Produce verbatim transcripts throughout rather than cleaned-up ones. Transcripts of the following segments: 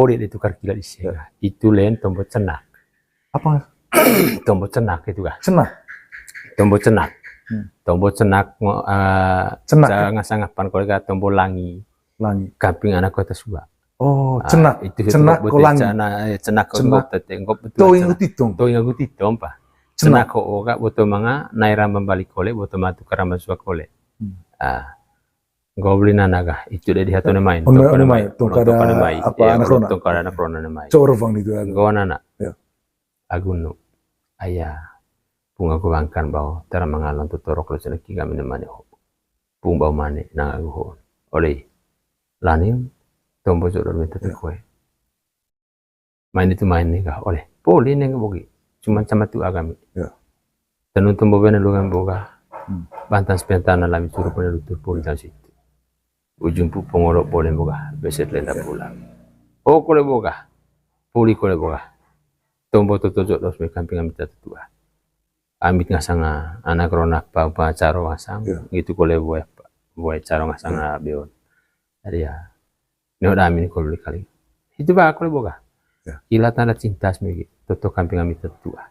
Puri ditukar kila di sini. Itu len tombo cenak. Apa? Tombo cenak itu kah? Cenak. Tombo cenak. Hmm. Tombo cenak, ngo-, eh, cenak. Sanga-sangapan kole kah tombo langi. Langi. Kamping anak kota Sua. Oh, ah, cenak. Itu cenak ko langi. Cana, eh, cenak ko cenak. Ngop tete, ngop betul. Toing cenak. Utitong. Toing utitong, pa. Cenak. Cenak ho kah boto manga nai ramba mbali kole, boto manga tukar ramba Sua kole. Hmm. Ah. Nggo beli nana kah, itu de dihatone main. One mai, tongkada apa, anak rona. Tongkada anak rona ne mai. Corvang itu aku. Nggo nana. Ya. Agu nu. Aya. Pung aku bangkan bao, tara mangalon tu torok lo ceneki kami ne mane ho. Pung bao mane, nang agu ho. Oleh. Laning, tombo jodoh minta tekue. Main itu main ni kah, oleh. Poli neng bogi. Cuman sama tu agami. Ya. Tenun tombo bena lu kan boga. Hmm. Bantan sepentana lami suruh pone lutur poli tan situ. Ujung pu pongoro poli boga. Beset lenda pulang. Oh, kole boga. Poli kole boga. Tombo toto jodoh me kamping ami tata tua. Amit ngasang, ah, anak rona pa, pa caro ngasang. Ya. Gitu kole boe pa. Boe caro ngasang, ya, ah, beon. Jadi ya. Neo damin kole beli kali. Itu ba kole boga. Ya. Kila tanda cinta semegi. Toto kamping ami tetua.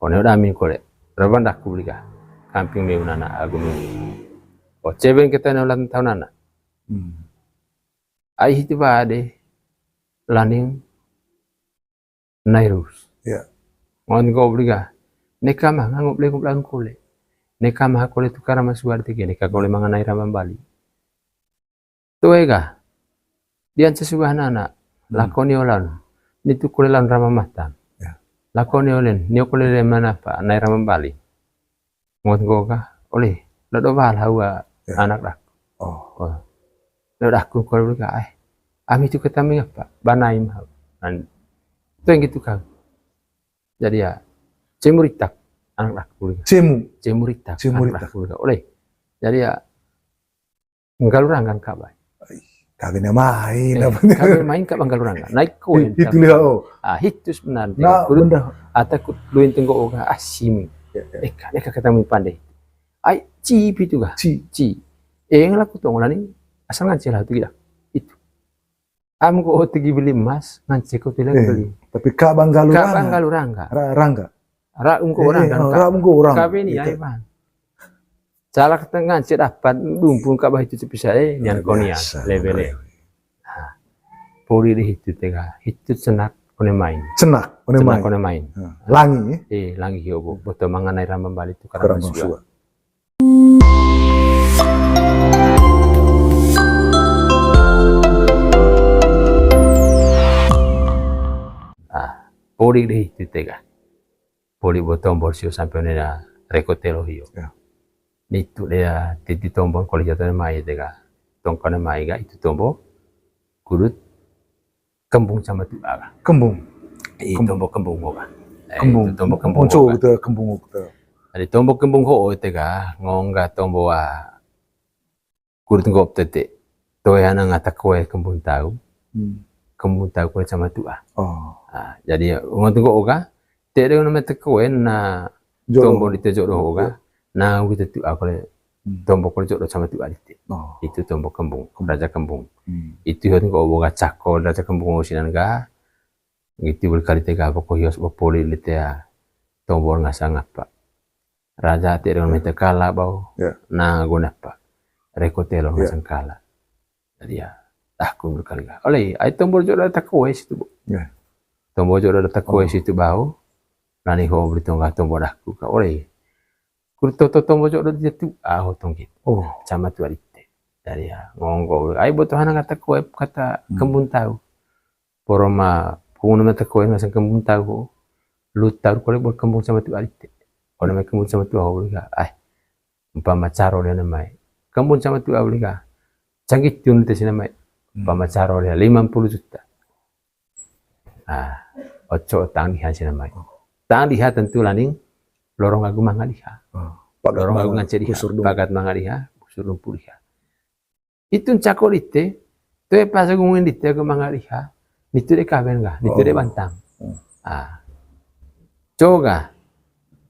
Oh, neo damin kole. Raban daku beli kah. Kamping meunana agu meunana. Oh, ceben kita neo lan tahun anak. Hmm. Ai itu ba de. Laning Nairus. Ya. Ngon ko obliga. Neka mah ngangop lego laun kole. Neka mah kole tukar sama suar tege. Neka kole manga nai ramba mbali. Toe ga. Dian sesubahan anak. Hmm. Lakoni olan. Nitu kole laun ramba matan. Ya. Lakoni olen. Nio kole le mana apa. Nai ramba mbali. Ngot nggoka, oleh, lodo bal hawa, ya, anak dak. Oh. Oh. Lodo dak kun kol ka, eh. Ami tu ketami apa? Banaim hawa. An, tu yang gitu kan. Jadi ya, cemuritak anak dak kun. Cemu. Cemuritak. Cemuritak. Anak dak kun. Oleh. Jadi ya, Nggaluranggan kabai. Ai, kagena main, eh, apa? Kagena main kaba nggaluranggan. Naik koin. Itu lihat, oh. Ah, hitu sebenarnya. Nah, kudu benda. Ata ku luin tenggo oga asim. Ya, ya. Eka, eka kata mi pandai. Ai, ci pitu ga. Ci. Ci. Eh, ngelaku tong lah ni. Asal ngancel lah tu gila. Itu. Am ko tegi beli emas, ngancel ko tilang beli. Tapi kaba nggalurangga. Kaba nggalurangga. Ra-, rangga. Ra ungko orang kan. Ra ungko orang. Kabe ni ai bang. Calak tengah cek dapat dumpung kaba hitu cepisa, eh, nian konian lebele. Poli de hitu tega, hitu cenak kone main. Cenak kone main. Langi, eh? Eh, langi hio bo. Boto manganai ramba mbali tu karamba sua. Ah, poli de hitu tega. Poli bo tombor sio sampe one na reko telo hio. Ya. Nitu de titi tombor kole jatone mai tega. Tongkone mai ga itu tombor kudut kembung sama tu aga. Kembung. Ih, tombor kembung ho ga. Eh, kembung. Itu tombor kembung ho ga. Kita kembung kita. Jadi tombor kembung ho tega ngongga tombor wa Kudut nggop tete. Toe ana ngata koe kembun tau. Hmm. Kembun tau kole sama tua. Oh. Ah, jadi ngot nggop oga. Te de nama te koe na tombo di te jodoh oga. Ya. Na wita tua kole tombo kole jodoh sama tua di te. Oh. Itu tombo kembung, raja kembung. Hmm. Itu hot nggop oga cako raja kembung osinan ga. Gitu berkali tega apa ko hios bo poli le te ya. Tombo ngasa ngapa. Raja ati dengan mete kala bau. Ya. Na guna apa? Reko telo ngasang kala. Jadi ya, tahkun berkali-kali. Oleh, ai tombol jodoh tak kowe situ, Bu. Ya. Tombol jodoh tak kowe situ bau. Nani ho beli tongga tombol dahku ka oleh. Kur toto tombol jodoh dia tu, ah, ho tonggi. Oh. Sama tu adite. Jadi ya, ngonggo. Ai botoh hana kata kowe kata kembun tau. Poro ma, pung nama te koe ngasang kembung tau ho. Lu tau kole bor kembung sama tu adite. Kone mai kembung sama tu ho beli ka. Ai. Umpama caro dia namai. Kembung sama tu beli ka. Canggih tun te si namai. Umpama caro dia lima puluh juta. Ah, oco tang diha si namai. Tang diha tentu laning lorong agu manga diha. Lorong agu ngance diha. Pagat manga diha, busur lumpu diha. Itu cako dite, toe pas gungin dite ke manga diha, nitu de kaben ga, nitu de bantang. Ah. Coga,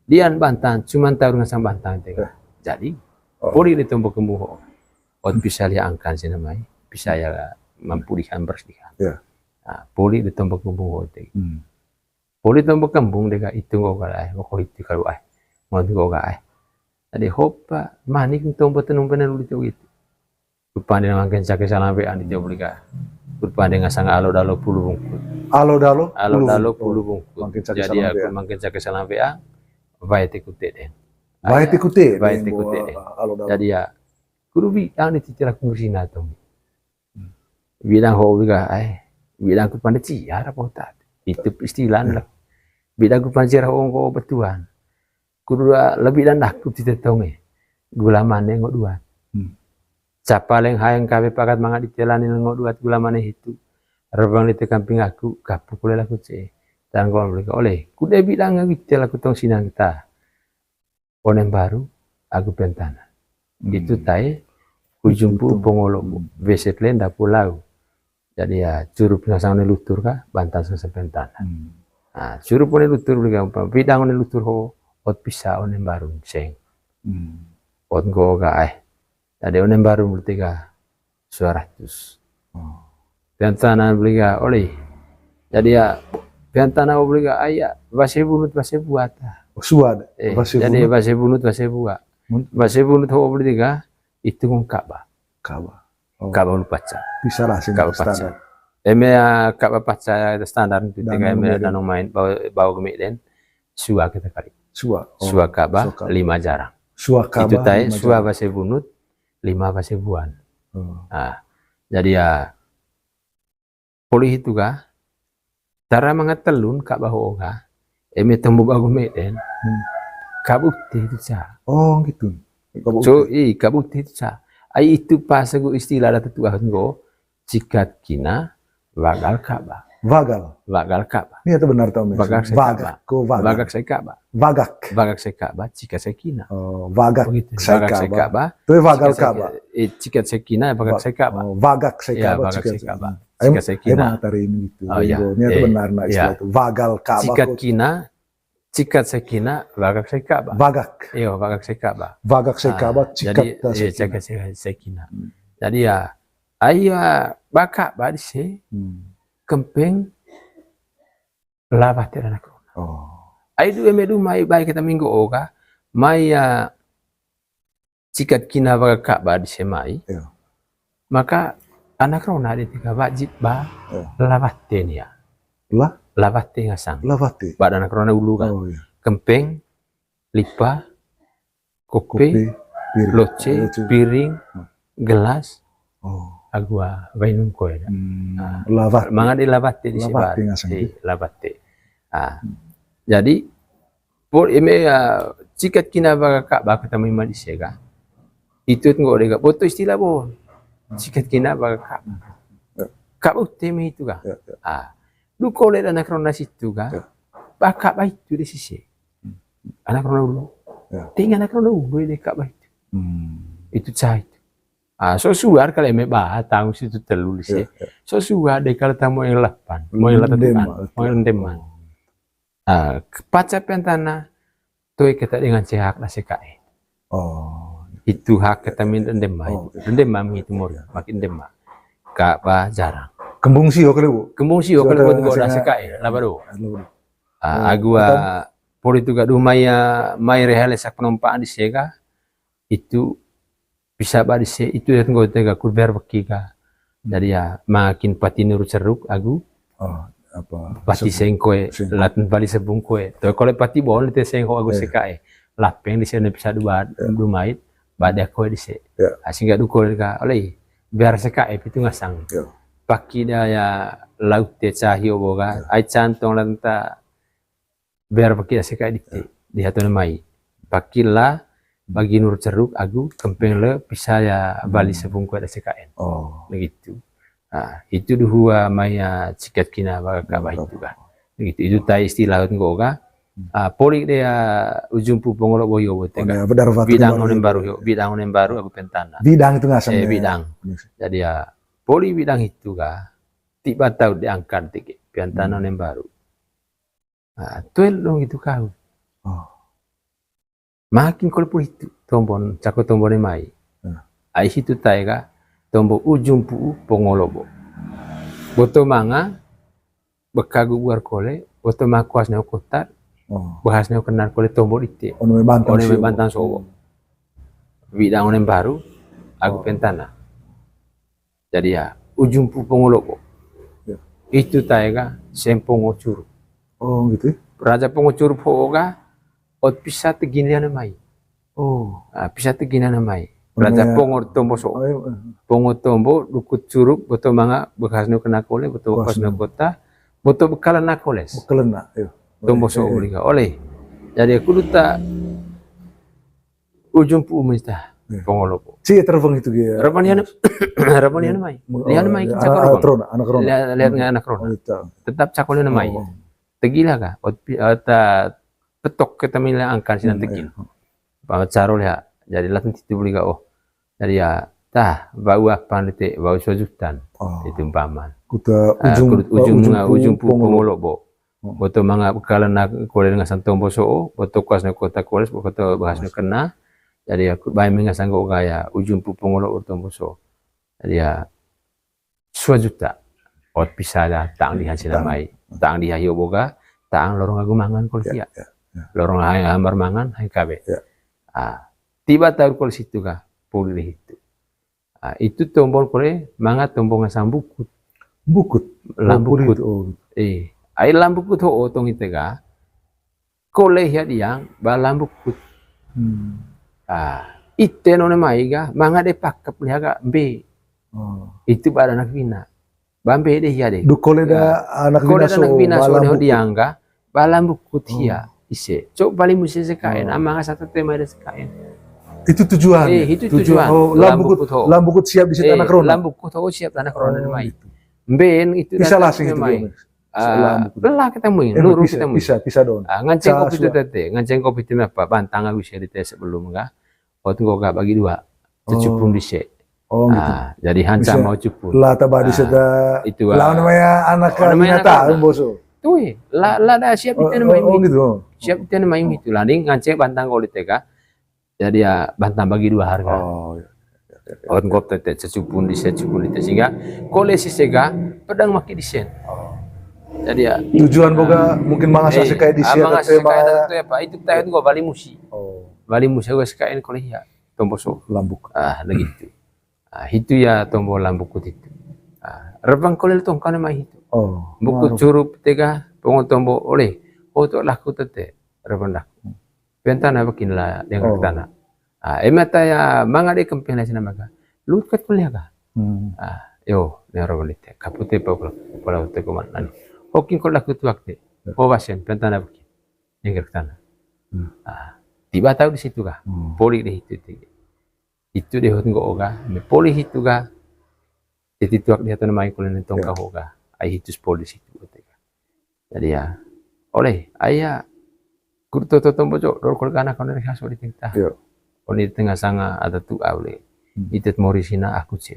dian bantang, cuman taur ngasang bantang te ga. Jadi, poli de tombo kembung ho. Ot bisa lia angkan si namai, bisa ya mampu diha, beres diha. Ya. Nah, poli de tombo kembung ho te. Hmm. Poli tombo kembung de ga itu nggo ga ai, woko itu kalu ai. Ngon nggo ga ai. Tadi hopa, manik tombo tenung pena luli tu gitu. Rupa de mangkin cake salambean di Jawa Bali ka. Rupa de ngasang alo dalo pulu bungkut. Alo dalo? Alo dalo pulu bungkut. Mangkin cake salambean. Jadi aku mangkin cake salambean, wae te kute de. Wae te kute de. Wae te kute de. Alo dalo. Jadi ya, kudu bi, ang ni titira kungsi na tong. Bidang ho beli ga ai, bidang ku pandai ciar apa utat. Itu istilah lah. Bidang ku pandai ciar ho nggo betuan. Kudu lebih dan daku ti tetong e. Gula mane ngo duat. Hmm. Capa leng haeng kabe pakat manga ditelan ngo duat gula mane hitu. Rebang di tekamping aku, kapu kule laku ce. Dan kau beli oleh, kude bidang ngi tela kutong sinang kita. Onembaru, agu Pentana. Hmm. Itu tae, ujung pu pongolo, hmm, beset lenda pulau. Jadi ya, curup ngasang one lutur ka, bantan ngasang Pentana. Hmm. Nah, curup one lutur beli ka, bidang one lutur ho, ot pisa Onembaru seng. Hmm. Ot nggo ga ai. Jadi Onembaru beli tiga, sua ratus. Oh. Pentana beli ga, oleh. Jadi ya, Pentana beli ga, ai ya, base bunut, base buat. Oh, sua de. Eh, base bunut. Jadi base bunut, base buat. Mun- Base bunut ho beli tiga, itu ngong Ka'bah. Ka'bah. Oh. Ka'bah ulu paca. Bisa lah sih Ka'bah paca. Standar. Eme ya Ka'bah paca standar itu. Dan tiga eme ya, dan main bawa, bawa gemi den. Sua kita kali. Sua. Oh. Sua Ka'bah, sua Ka'bah. Lima jarang. Sua Ka'bah, itu tae, lima sua jarang. Base bunut, lima base buan. Oh. Nah, jadi ya, poli hitu ga, tara manga telun Ka'bah ho ga, eme tombo bagu meden, hmm, Ka'bah uti itu ca. Oh, gitu. Ka'bah uti. So, i, Ka'bah uti itu ca. Ai itu pas aku istilah ada tetua nggo, cikat kina, wagal Ka'bah. Wagal. Wagal Ka'bah. Ini atau benar tau, Mes? Wagak sai Ka'bah. Wagak ko wagak. Wagak sai Ka'bah. Wagak. Wagak sai Ka'bah, cikat sai kina. Oh, wagak sai Ka'bah. Wagak sai Ka'bah. Tuh wagal Ka'bah. Cikat sai kina, wagak sai Ka'bah. Oh, wagak sai Ka'bah, cikat sai Ka'bah. Cikat sai kina. Emang tari ini gitu. Oh, iya. Ini atau benar na istilah itu. Wagal Ka'bah. Cikat kina, cikat sai kina, wagak sai Ka'bah. Wagak. Iyo, wagak sai Ka'bah. Wagak sai Ka'bah, cikat sai kina. Jadi ya, ai ya, ba Ka'bah di se, kempeng, lawat te anak rona. Oh. Ai du eme du mai bae kita minggu oga, mai ya, cikat kina waga Ka'bah di se mai. Iya. Maka anak rona di tiga wajib ba, iya, lawat te nia. Lah? Lawat te ngasang. Lawat te. Ba anak rona ulu kan. Oh, iya. Kempeng, lipa, kopi, kopi, piring, loce, loce, piring, hmm, gelas, oh, agu wainum koe. Hmm, nah, lawat te. Manga di lawat te di se ba. Lawat te ngasang. Di lawat te. Ah. Hmm. Jadi, Poli eme ya, cikat kina waga Ka'bah kata mai mani sega. Itu nggo dega boto istilah bo. Cikat kina waga Ka'bah. Ya. Ka'bah uti eme itu ga. Ya, ya. Ah. Du kole anak rona situ ga. Ya. Ba Ka'bah itu di sise. Hmm. Anak rona ulu. Ya. Tinggal anak rona ulu de Ka'bah itu. Hmm. Itu ca itu. Ah, so suar kali eme ba, tahu situ telu di se. Ya, ya. So suar de kali tamu yang lapan. Mau yang lapan. Mau yang deman. Oh. Ah, paca Pentana, toe keta dengan ce hak da se kae. Oh. Itu hak keta min dendema. Oh, iya. Dendema mi itu mori, makin dema. Ka'bah jarang. Kembung sio kali, Bu. Kembung sio kali, Bu, da se kae, laba do. Ah, agu poli tu ga du mai, ah, mai rehale sak penumpang di sega, itu pisa ba di se, itu ya nggo te ga kurber weki ga. Jadi ya, makin pati nuru ceruk agu. Oh, apa? Pati sengkoe, sengkoe. Latan bali sebung koe. Toe kole pati bon te sengko agu se kae. Lapeng di se ne pisa dua, iya, dua mait, ba dia koe di se. Iya. Asing ga du kole ga, oleh, biar se kae pitu ngasang. Iya. Paki da ya laut te cahi obo ga, iya, ai cantong lanta biar paki da se kae di te, di hatu ne mai. Paki la bagi nur ceruk agu kempeng le pisa ya bali sebung koe da se kae. Oh. Begitu. Ah, itu duhua mai ya cikat kina waga Ka'bah itu ga. Begitu. Itu tae istilah nggo ga. Ah, poli de ya ujung pu pongolo boyo bote ga. Bidang onembaru yo, bidang onembaru agu Pentana. Bidang itu ngasang. Eh, bidang. Jadi ya, poli bidang itu ga. Tiba tau diangkat tiki, Pentana onembaru. Ah, tuel dong itu kau. Oh. Makin kole poli itu, tombon, cako tombon ne mai. Hmm. Ai situ tae ga, tombo ujung pu pongolo bo. Boto manga, beka guguar kole, boto manga kuas neo kota, Oh. Bahas neo kenar kole tombo dite. One mai bantan sobo. Widang one mbaru, agu pentana. Jadi ya, ujung pu pongo lobo. Itu tae ga, sem pongo curup. Oh, gitu ya. Raja pongo curup ho'o ga, ot pisa tegin lian mai. Oh. Ah, pisa tegin lian mai. Raja pongo tombo so'o. Pongo tombo, dukut curup, boto manga, bekas neo kena kole, boto kuas neo kota, boto bekalan na koles. Bekalan na, iyo. Tombo so'o beli ga. Oleh. Jadi aku duta ujung pu umur ita. Pongo lobo. Si terbang itu dia. Raban lian, raban lian mai. Lian mai, anak rona, anak rona. Lian, lian anak rona. Tetap cakol lian mai. Tegila ga. Ot pi-, ot, ah, petok kita mila angkan sinan tegin. Pama caro liha. Jadi lah tentu beli ga, oh. Jadi ya, tah, bau apa nanti, bau sojutan. Itu umpama. Kuta ujung, ujung, ujung pu pongo lobo. Boto manga bekalan na kole dengan santombo so'o, boto kuas na kota koles, boto bahas na kena. Jadi aku bae mengasang go gaya, ujung pu pongo lobo tombo so'o. Jadi ya, sua juta. Ot pisa da, tang diha sina mai. Tang diha hio boga, tang lorong agu mangan kole sia. Lorong hai hambar mangan, hai kabe. Ah, tiba taur kole situ ga, poli hitu. Ah, itu tombo kole, manga tombo ngasang bukut. Bukut? Lambukut. Eh, ai lambukut ho'o tong ite ga, kole hia diang, ba lambukut. Ah, ite none mai ga, manga de pakep liha ga, mbe. Itu ba anak wina. Ba mbe de hia de. Du kole da anak wina so, ba lambukut. Diang ga, ba lambukut hia, ise. Cok bali musi sekaen, amanga satu tema de sekaen. Itu tujuan. Eh, itu tujuan. Oh, lambukut, lambukut siap di situ anak rona. Lambukut ho'o siap anak rona mai. Mbe itu. Bisa lasing itu mai. Ah, lelah kita muing, lurus kita muing. Bisa, bisa dong. Ah, nganceng kopi itu tete, nganceng kopi itu apa? Bantang agu sia di tes sebelum ga. Ot nggo ga bagi dua. Cecupun dise. Oh, gitu. Ah, jadi hanca mau cupun. Lah tabadi seda. Itu lah namanya anak, namanya anak boso. Tui, lah, lah dah siap itu namanya. Oh, gitu. Siap itu namanya itu. Lah ning nganceng bantang kole tega. Jadi ya bantang bagi dua harga. Oh, iya. Ot nggo tete cecupun dise, cecupun dite sehingga kole sise ga pedang maki disen. Jadi ya tujuan boga mungkin mangasa sekaen dise, mangasa sekaen apa itu tahu nggo bali musi. Bali musi ga sekaen kole hia. Tombo so'o. Lambuk. Ah, begitu. Ah, hitu ya tombo lambukut itu. Ah, rebang kole tong kana mai hitu. Oh. Bukut curup tega, pongo tombo oleh. Oh, to laku tete, rebang laku. Pentana bekin la dengan tana. Ah, emata ya manga de kempena sina maga. Lut kat kuliah ka. Ah, yo, ne rebang tete. Kapute pa kula, kula te koman nani. Hokin kole laku tuak te. Oh, wasen, pentana bekin. Nengger ke sana. Ah, tiba tahu di situ kah? Poli deh itu, itu. Itu deh hot nggo oga, me poli hitu kah? Jadi tuak dia tuh namanya kuliah tongka hoga. Ai hitu poli situ, kata ka. Jadi ya, oleh, aya, kurto to tombo cok, dor kol kana kau dari haso di tengah. Oni tengah sanga ada tu aule. Itet mori sina aku ce.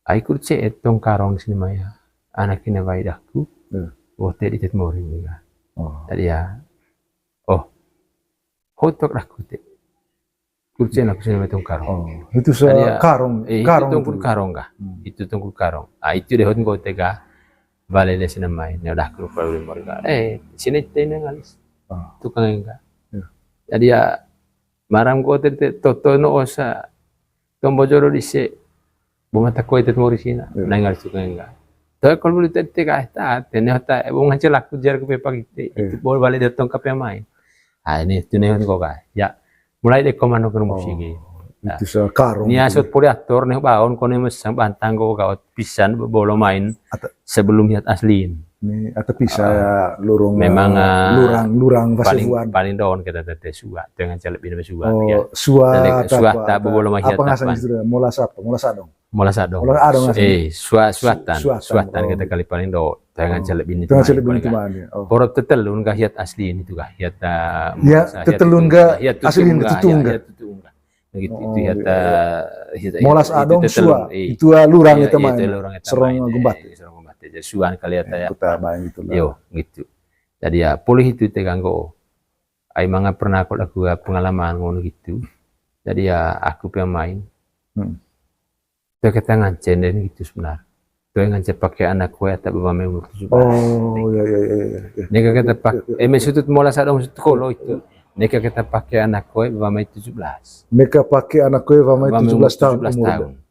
Ai kurce tong karong sini maya. Anak ini baik aku. Wote di tet mori ni ga. Tadi ya. Oh. Hotok aku te. Kurce aku sini maya tong karong. Oh, itu se karong. Eh, itu tongkul karong ga. Itu tongkul karong. Ah, itu deh hot nggo tega. Bale le sini mai. Ni udah aku kalau di mori ga. Eh, sini tena ngalis. Tukang enggak. Jadi ya, maram ko tete toto no osa tombo joro dise. Bo mata ko tet mori sina. Nai ngal suka enggak. Tapi kalau boleh tete ka ta tene ta bo ngancel aku jar ke pepak ite. Itu bol balik datang ke pemain. Ah, ini tu nehon ko ka. Ya, mulai deh komando ke rumah sigi. Itu se karung. Ni asot poli ator ne baon ko ne mesang bantang ko ka pisan bolo main sebelum hiat aslin. Ni ata pisa lurung, memang, eh, lurang, lurang paling, paling doon kita tete sua, dengan celep ini sua. Oh, ya. Sua ta bolo mah hiat apa ngasang gitu, molas apa? Molas adong. Molas adong. Molas adong ngasang. Eh, sua, suatan. Suatan kita kali paling doon, dengan celep ini. Dengan celep ini cuma ya. Oh. Porot tetelun ga hiat asli ini tuh ga hiat, eh, ya, tetelun ga asli ini tuh ga. Hiat tutung ga. Begitu, itu hiat, eh, molas adong sua, itu lurang itu main. Serong gumbate. Serong gumbate. Jadi suan kali ya, ya. Yo, gitu. Jadi ya, poli itu teganggo. Ai manga pernah aku, aku, eh, pengalaman ngono gitu. Jadi ya, aku pemain. Itu kita ngancen dan gitu sebenarnya. Toe ngance pake anak koe ata ba wame umur tujuh belas. Oh, iya, iya, iya, iya, iya. Neka kita pak, eme sutut mola sadong sutut kolo itu. Neka kita pake anak koe ba wame tujuh belas. Neka pake anak koe ba wame tujuh belas tahun umur.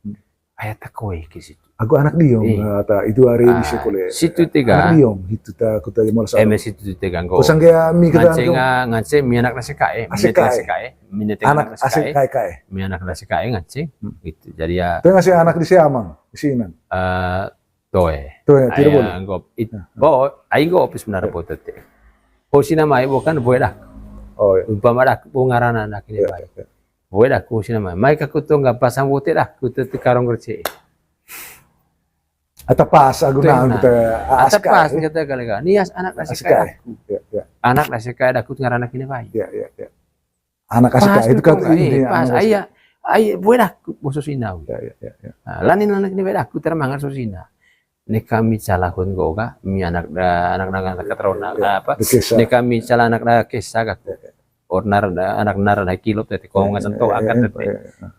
Ai ata koe ke situ. Aku anak diong, ata itu hari di sekolah. Situ tega. Anak diong, itu ta, aku tadi mola sadong. Eme situ tega nggo. Kusang kayak mi kita ngance, ngance mi anak nasi kae, mi anak nasi kae, mi anak nasi kae, mi anak nasi kae ngance. Gitu. Jadi ya. Tengah si anak di si amang, di si inang. Eh, Toe. Toe, tidak boleh. Ai, nggo, it-, bo, ai nggo opis benar po tete. Ho sina mai bo kan boe dak. Oh, iya. Umpama dak, bo ngarana anak ini bae. Boe dak, ho sina mai. Mai ka kutong ga pasang bote dak, kutete karong kerce. Ata pas, aku nang kita. Ata pas, kata kali ka. Nias anak nasi kae. Anak nasi kae dak, kut ngarana kini bae. Iya, iya, iya. Anak asik itu kan ini, pas, anak asik. Ai, ai, boe dak, bo sosina. Ya, ya, ya, ya. Nah, lanin anak ini boe dak, tara mangan sosina. Neka mi calahun go ga, mi anak da, anak, anak, anak keterona, apa? Neka mi cala anak da kesa ga. Or nar da, anak nar da kilo tete, kong ngasem to akan tete.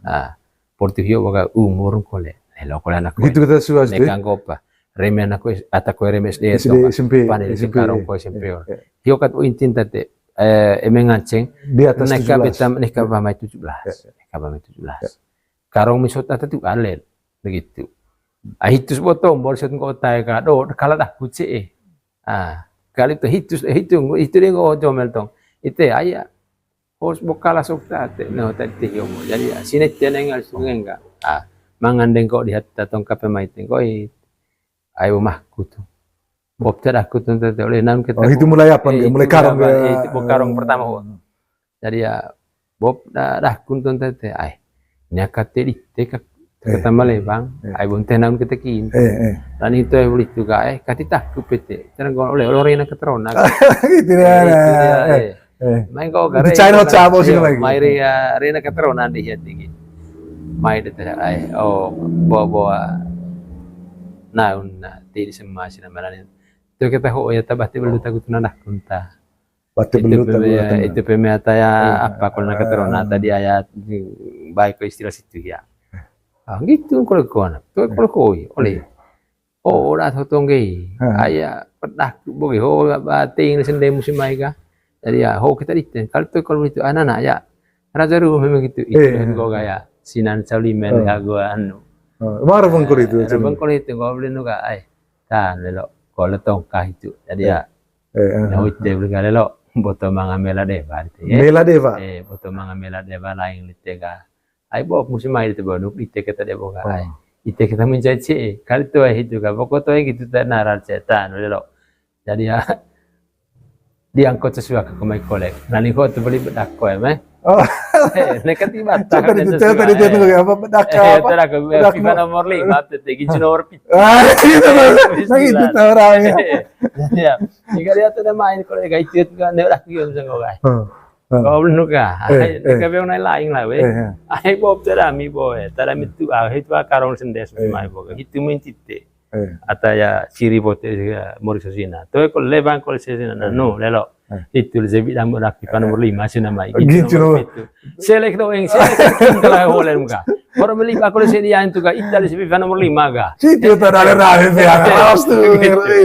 Ah, porti hio waga umur kole. Lelo kole anak kole. Gitu kita suas deh. Neka nggo apa? Reme anak kue, ata kue reme S D, S D, S M P, pane di S M P, karong kue S M P. Hio kat intin tete. Eh, eme nganceng, di atas tujuh belas. Neka ba mai tujuh belas. Ya, ya. Neka ba mai tujuh belas. Ya. Karong misot ata tu alen, begitu. Ah, hitus botong, bor sot nggo tai ka, do, kala dah kuce, eh. Ah, kali tu hitus, eh, hitu, hitu dia nggo jomel tong. Ite, aya. Hos bokala sok ta, te, no, ta, te, hio mo. Jadi, ah, sini tiang engal, sungai enggak. Ah, mangan dengko di hati tatong kape mai tengko, eh. Ai umahku tu. Bop terakhir tu tete oleh naun kita. Oh, itu mulai apa? Mulai karong ya? Itu karong pertama ho. Jadi ya bop dah kun tu tete ai. Nya kate di teka ketama lebang. Ai bom teh naun kita kin. Dan itu ai boleh juga ai kati tak ku pete. Terang oleh oleh rena keterona. Gitu ya. Mai ko gare. China cabo sih mai. Mai re ya rena keterona di hati. Mai de tera ai. Oh, bawa-bawa naun na ti di sema sina marani. Tu kita ho ya tabah ti belu tagut nanah kunta. Bati belu tagut. Itu peme ata ya apa kalau nak keterona tadi ayat baik ko istilah situ ya. Ah, gitu kalau kau nak. Tu kalau kau oleh. Oh, ora totong ge. Aya pedah boge ho bating sende musim mai ka. Jadi ya ho kita diten. Kalau tu kalau itu anak-anak ya. Raja Ruh memang gitu. Itu kan gua gaya sinan salimen gua anu. Mara bengkul itu. Bengkul itu gua beli nuka ai. Tan lelo ko letong kah itu. Jadi ya. Nah, ite beli lelo boto manga mela deba itu ya. Mela deba. Eh, boto manga mela deba lain lite ka. Ai bo musim mai itu bonuk ite kita deba ka. Ai. Ite kita mencai ci. Kali tu ai itu ka. Pokok tu ai gitu ta naran setan lelo. Jadi ya diangkut sesuai ke mai kolek. Nani ko tu beli bedak ko ya meh. Oh. Nekat tiba tadi tu tadi dia tunggu apa bedak apa? Bedak FIFA nomor lima tete gincu nomor pitu. Ah, itu tuh. Nah, itu tuh orangnya. Ya. Jika dia tuh main kalau kayak itu kan dia udah kium sangko kai. Kau belum nuka. Ai ka beong nai lain lah weh. Ai bob terami boe. Terami tu ah itu karong sendes mai boe. Itu main tite. Ata ya ciri bote mori sosina. Toe ko lebang ko sosina. No lelo. Itu le zebi dam rak FIFA nomor lima sina mai. Gincu nomor pitu. Selek doeng selek. Kalau holen ka. Baru beli aku le sini yang tu ka Italia FIFA nomor lima ka. Situ tak ada rame ya. Harus tu.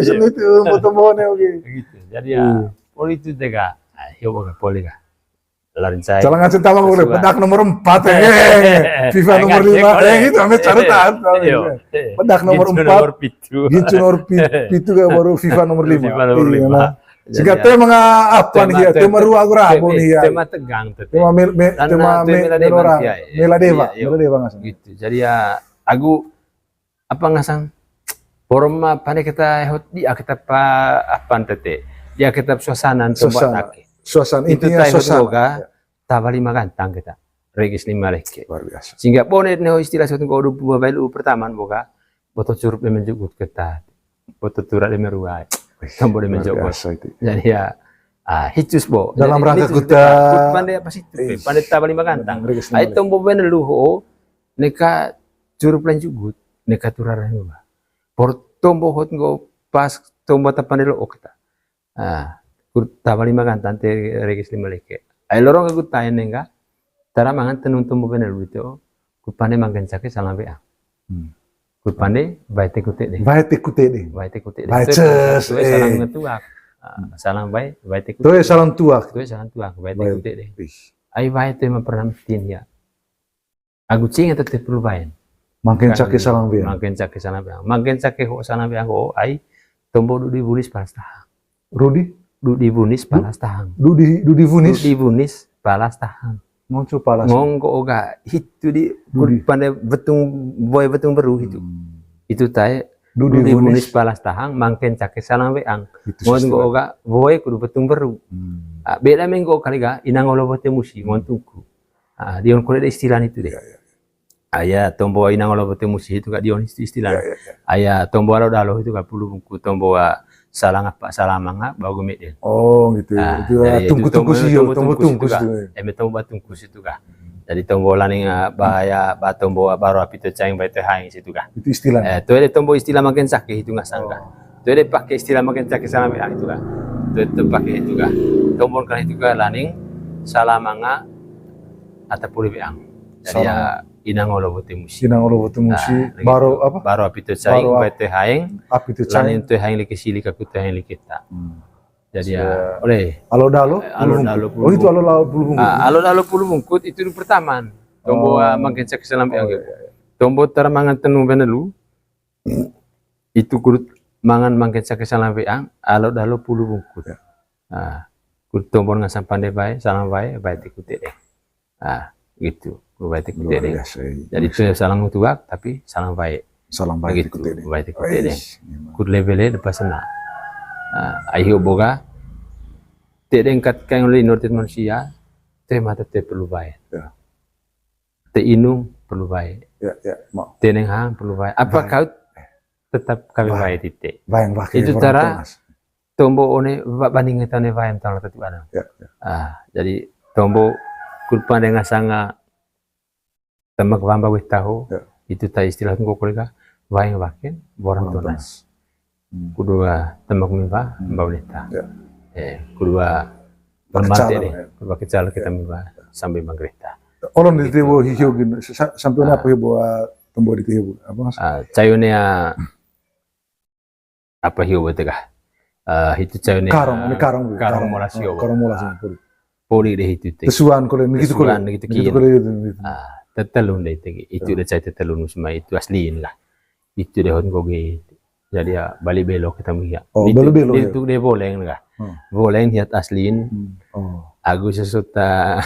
Sini tu foto mone oke. Gitu. Jadi ya poli itu tega. Ayo boga poli ka. Larin cai. Salah ngasih tahu boleh bedak nomor empat ya. FIFA nomor lima. Eh, itu ambil catatan. Bedak nomor empat. Gincu nomor pitu. Gincu nomor pitu gak baru FIFA nomor lima. FIFA nomor lima. Jika tema apa nih ya? Tema rua aku rabu nih ya. Tema tegang tuh. Tema mel tema mel orang. Mela dewa, mela dewa ngasih. Gitu. Jadi ya aku apa ngasang? Porma pane kita hot dia kita pa apa tete. Dia kita suasana tempat. Suasana. Itu intinya suasana. Boga, taba lima gantang kita. Regis lima leke. Luar biasa. Sehingga bonet ne istilah satu ko dua puluh mobile u pertama boga. Boto curup de menjugut kita. Boto turak de meruai. Tombo de menjugut. Luar biasa itu. Jadi ya ah, hicus bo. Dalam rangka kita pande apa sih? Pande taba lima gantang. Ai tombo bene luho. Neka curup lanjugut, neka turara nua. Por tombo hot nggo pas tombo tapande lo okta. Ah, kur taba lima gantang te regis lima leke. Ai lorong aku taen nengga. Tara mangan tenun tombo bene lu itu. Ku pande manggen cake salam WA. Kut pande, wae teku tedeng. Wae teku tedeng. Wae teku tedeng. Wae, salam tuak. Ah, salam wae, wae teku tedeng. Toe salam tuak. Toe salam tuak, wae teku tedeng. Ai wae toe ma pernah metin ya. Agu cing tete perlu waen. Mangken cake salam weang. Mangken cake salam weang. Mangken cake ho salam weang ho ai tombo dudi wunis palas tahang. Rudi? Dudi wunis palas tahang. Dudi, dudi wunis? Dudi wunis palas tahang. Ngonggo palas. Ngonggo oga hitu di pande wetung, boe wetung beru hitu. Hitu tae dudi wunis palas tahang, mangken cake salam weang. Ngonggo oga boe kudu wetung beru. Ah, beda menggo kali ga, inang olo bote musi, ngontungku. Ah, dion kole de istilah itu de. Aya tombo inang olo bote musi hitu ka dion istilah. Aya tombo alo dalo hitu ka pulu bungkut, tombo salang apa salamanga bau gumit den. Oh, gitu. Itu tungkus-tungkus iyo, tombo tungkus itu ka. Eme tombo ba tungkus itu ka. Jadi tombo laning, ah, ba ya, ba tombo baru api tu caing ba itu haing situ ka. Itu istilah. Eh, tu ada tombo istilah mangken cake hitu ngasang ka. Tu ada pakai istilah mangken cake salam weang itu ka. Tu ada pakai itu ka. Tombo kan itu ka laning salamanga ata puli weang. Jadi ya, inang olo bote musi. Inang olo bote musi. Baru apa? Baru api tu caing, baru ap-, ba itu haing. Api tu caing. Laning tu haing liki sili ka ku tu haing liki ta. Jadi ya, oleh. Alo dalo, alo dalo pulu bungkut. Oh, itu alo dalo pulu bungkut. Ah, alo dalo pulu bungkut itu di pertamaan. Tombo, ah, mangken cake salam weang. Tombo tara mangan tenu benelu. Itu kudu mangan mangken cake salam weang, alo dalo pulu bungkut. Ah, kudu tombo ngasang pande wae, salam wae, wae teku tedeng. Ah, gitu. Wae teku tedeng. Luar biasa, iya. Jadi tu salam tuak, tapi salam wae. Salam wae teku tedeng. Wae teku tedeng. Kudu lewele depa sena. Ah, ai ho boga. Tedeng kat kain oleh inor tet manusia, te mata te perlu wae. Ya. Te inung perlu wae. Ya, ya, mau. Te nenghang perlu wae. Apa kau tetap kawin wae tite. Itu cara tombo one banding kita one wae tala tatu ana. Ya, ya. Ah, jadi tombo kurpan dengan sanga temak wamba weh tahu. Ya. Itu ta istilah tunggu kolega wae waken borang tonas. Kudu temak mimba mbau neta. Ya. Eh, kudu pembante deh. Kudu kecal kita mimba sambil manggerita. Olon di tebo hihio gin, sampai apa hio bawa tombo di tebo apa mas? Ah, cayone apa hio bote kah? Eh, hitu cayone karong, ini karong, karong molas hio. Karong molas hio, poli. Poli deh hitu te. Tesuan kole, nigitu kole. Nigitu kole. Ah, tetelun deh te. Itu deh cai tetelun semua itu asliin lah. Itu deh hot goge. Jadi ya balik belok kita melihat. Oh, balik belok. Itu deh boleng lah. Boleng hiat asliin. Oh. Agus sesuta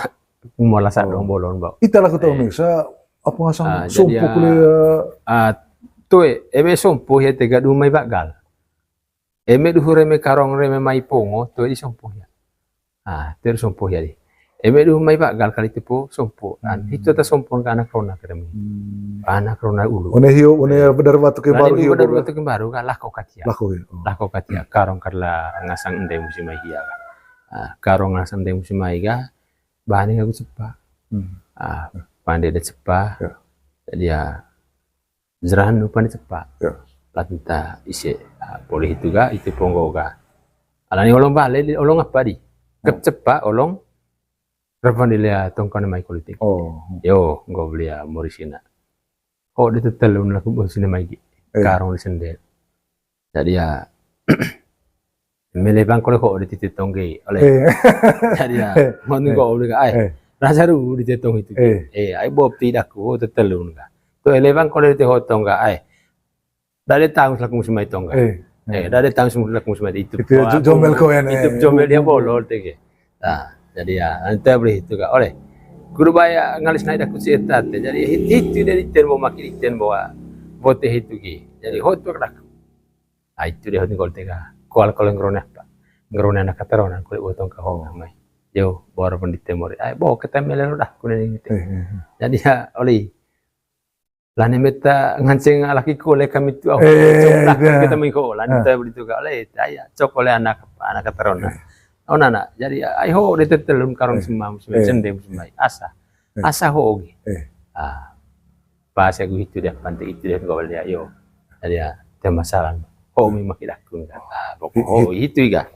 molas dong bolon bau. Ita lah kota Indonesia apa ngasang sompo kole. Ah, toe, eme sompo ya tega dumai bagal. Eme duhur eme karong eme mai pongo, toe di sompo ya. Ah, toe di sompo ya di. Eme duhur mai bagal kali tepo sompo. Itu ta sompo ka anak rona ketemu. Anak rona ulu. One hio, one bedar batu ke baru hio. Bedar batu ke baru ka lako katia. Lako ya. Lako katia karong karla ngasang ende musim mai hia ka. Ah, karong ngasang ende musim mai ka. Bani aku cepa. Ah, pande de cepa. Ya. Jadi ya jerahan nu pande cepa. Ya. Latenta ise, ah, poli hitu ga, itu ponggo ga. Alani olong bale, olong apa di? Kep cepa, olong. Rapan di lea tongkon mai koliting. Oh. Yo, nggo belia morisina. Oh, di tetelun laku bosina mai gi. Eh. Karong di sendel. Jadi ya, melebang kole ho di titi tongge, oleh. Eh. Jadi ya, mau nunggu oleh ka, ai. Eh. Rasa ru di titi tong itu. Eh. Eh, ai bob tidak ku, oh, tetelun ka. Tu elebang kole di hotong ka, ai. Dade tang selaku musim mai tong ka. Eh. Eh, dade tang selaku musim mai itu. Itu jomel koen, itu jomel dia bolol tege. Nah, jadi ya, nanti beli itu ka, oleh. Guru baya ngalis naik daku cerita te. Jadi itu dari ten bo maki ten bawa bote itu ki. Jadi hot tu dak. Ah, itu dia hot ngol tega. Kual kalau ngerone apa? Ngerone anak katarona kulit botong ka ho mai. Yo, baru pun ditemori. Ai, bo kita melero dah kuning itu. Eh, eh, eh. Jadi ya, oli. Lah ni meta nganceng laki kole kami tu au. Eh, kita mengko lah ni ta beli tu ka. Oli, ya, cok oleh anak, anak katarona. Eh. Oh, nana. Jadi ai ho de tetelun karong semam semai. Asa. Eh. Asa ho ogi. Eh. Ah. Pas aku itu dia pantai itu dia kau lihat yo. Jadi ya, dia masalah. Ho mi maki dakun ka. Ah, pokok ho itu iga.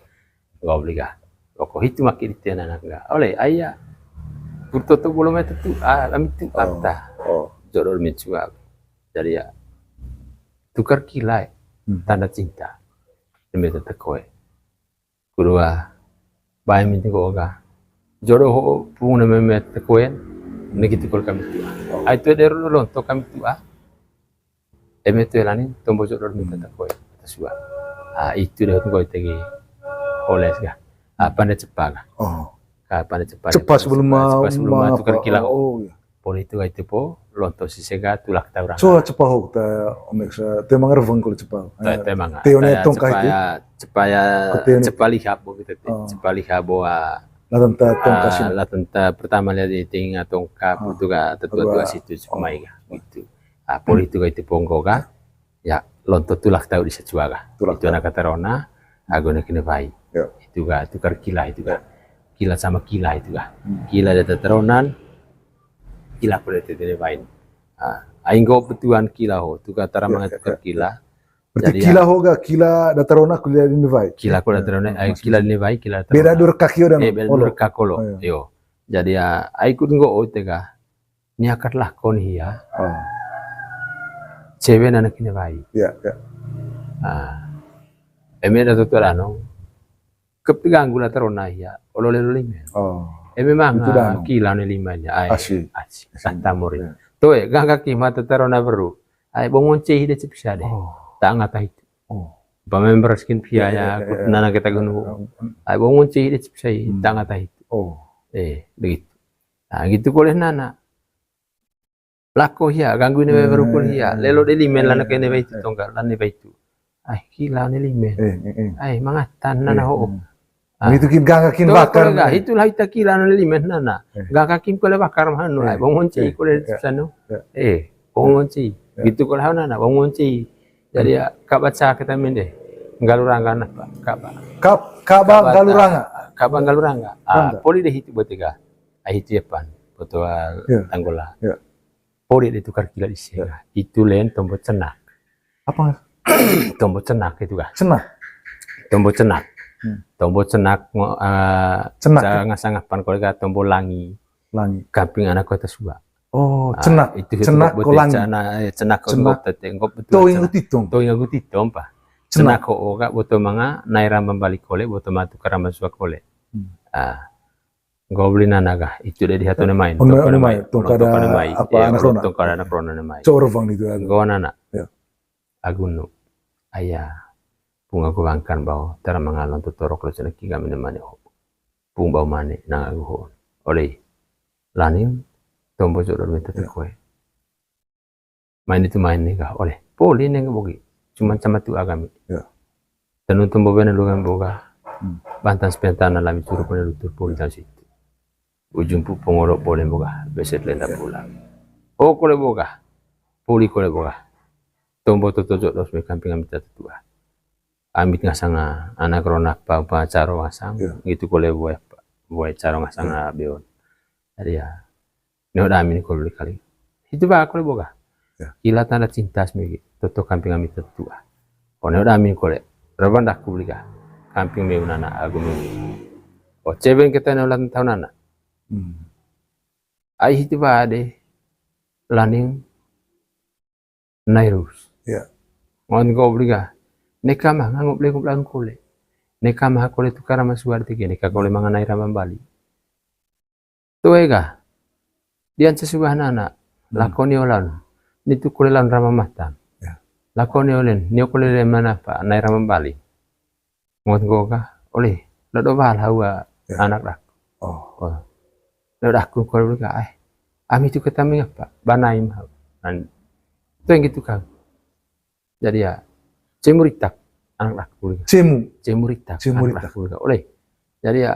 Kau beli ka. Pokok itu maki di tian anak ka. Oleh ayah. Purto tu belum itu tu. Ah, kami tu apa? Oh. Jodoh mi cua. Jadi ya. Tukar kila, tanda cinta. Eme ta tekoe. Kedua, bae minta ko ga. Jodoh ho pung ne meme tekoen. Negi tukar kami tua. Ai tu dero lonto kami tua. Eme tu lanin tombo jodoh minta tekoe. Tasua. Ah, itu dah tunggu tegi. Oles ga. Ah, pande cepa ga. Oh. Ka pande cepa. Cepa sebelum ma-, tukar kila. Oh, iya. Poli tu ga itu po, lonto sise ga tulak tau ranga. So, cepa ho ta omeksa, te manga reveng kole cepa. Te manga. Teo ne tongka itu. Cepa ya, cepa liha bo gitu. Cepa liha bo, ah, latenta tongka sih. Latenta pertama lihat di tinga tongka, putu ga, tetua-tua situ, cepa mai ga, gitu. Ah, poli tu ga itu ponggo ga. Ya, lonto tulak tau di sacua ga. Itu anak katarona, agu ne kene wai. Itu ga, tukar kila itu ga. Kila sama kila itu ga. Kila data taronan, kila pole tete wain. Ah, ai nggo betuan kila ho, tu ga tara manga tukar kila. Berarti kila ho ga, kila datarona, kila di ne wai. Kila ko datarona, ai kila di ne wai, kila datarona. Beda dua kaki udah. Eh, beda dua kaki lo. Yo. Jadi ya, ai kut nggo o tega. Niakat lah kon hia. Cewe nana kine wai. Iya, iya. Ah. Eme da tutu danong. Kep ganggu lah tarona hia. Olo lelo limen. Oh. Eme manga kila ne limen ya. Ai. Asi. Asi. Asi. Lah tamorin. Iya. Toe, gangga ki mata tarona beru. Ai, bongon cehi de cepisa de. Oh. Tak ngata itu. Oh. Ba member skin pia ya, iya, iya, kut nana kita genu. Ai, bongon cehi de cepisa, tak ngata itu. Oh. Eh, begitu. Nah, gitu koleh nana. Lako hia, ganggu ne baru kol hia. Lelo de limen lana kene baitu tonggal, lane baitu. Ai, kila ne limen. Ai, mangatan nana ho. Ah. Itu kin gangga kin bakar. Itulah ita kila ne limen nana. Gangga kin kole bakar mah anu, ai, bongon cehi kole sano. Eh, bongon cehi. Gitu kole nana, bongon cehi. Jadi ya, kaba ca kita mende. Nggalurangga napa? Kaba. Kaba nggalurangga. Kaba nggalurangga. Ah, poli de hitu botiga. Ai, hitu ya pan. Foto tanggola. Poli de tukar kila di sini. Itu len tombo cenak. Apa? Tombo cenak itu kah? Cenak. Tombo cenak. Tombo cenak, ngo-, eh, cenak. Sangah-sangah pan kole ga tombo langi. Langi. Kamping anak kota Sua. Oh, cenak. Itu cenak ko langi. Cenak ko ngop tete, ngop betul. Toing agu titong. Toing agu titong pa. Cenak ko oga boto manga naira mambali kole, boto matu karama Sua kole. Ah. Nggo beli nana ga, itu de dihato ne main. Tongka ne mai, tongka ada apa, anak rona. Tongka ada anak rona ne mai. Cowok revang itu. Nggo nana. Ya. Agu nu. Aya. Pung agu bangkan bao, tara mangalon tutorok lo ceneki kami ne mane ho. Pung bao mane, nang agu ho. Oleh. Laning, tombo jodoh minta tekoe. Main itu main ne ga, oleh. Poli ne ga bogi. Cuman sama tu agami. Ya. Tanu tombo bene lu kan boga. Bantan sepentana lami turu poli lutur poli tanu situ. Ujung pu pongolo poli boga. Beset lenda pulang. Oh, kole boga. Poli kole boga. Tombo toto jodoh me kamping ami tatu tua. Amit ngasang anak rona pa, pa caro ngasang. Ya. Gitu kole boe, boe caro ngasang beon. Jadi ya. Neo damin kole beli kali. Itu ba kole boga. Ya. Kila tanda cinta semigi. Toto kamping ami tetua. O neo damin kole. Reban daku beli ga. Kamping meunana agu meungi. O ceben kita neo lan taunana. Hmm. Ai hitu ba de. Laning nairus. Ya. Ngon ko beli ga. Neka mah ngangop lengop lang kole. Neka mah kole tukar sama suar tiga. Neka kole manga naira mambali. Toe ga. Dian sesubahnana. Lakoni olan. Nitu kole lan rama matan. Ya. Lakoni olen. Nio kole le mana pa. Naira mambali. Ngot nggo ga. Oleh. Lado bal hawa anak dak. Oh. Lado dak kun kole ga. Ai. Ami tu ketami apa? Banaim hau. Nan. Itu yang gitu kan. Jadi ya. Cemuritak. Anak dak kun. Cemu. Cemuritak. Cemuritak. Anak dak kun. Oleh. Jadi ya.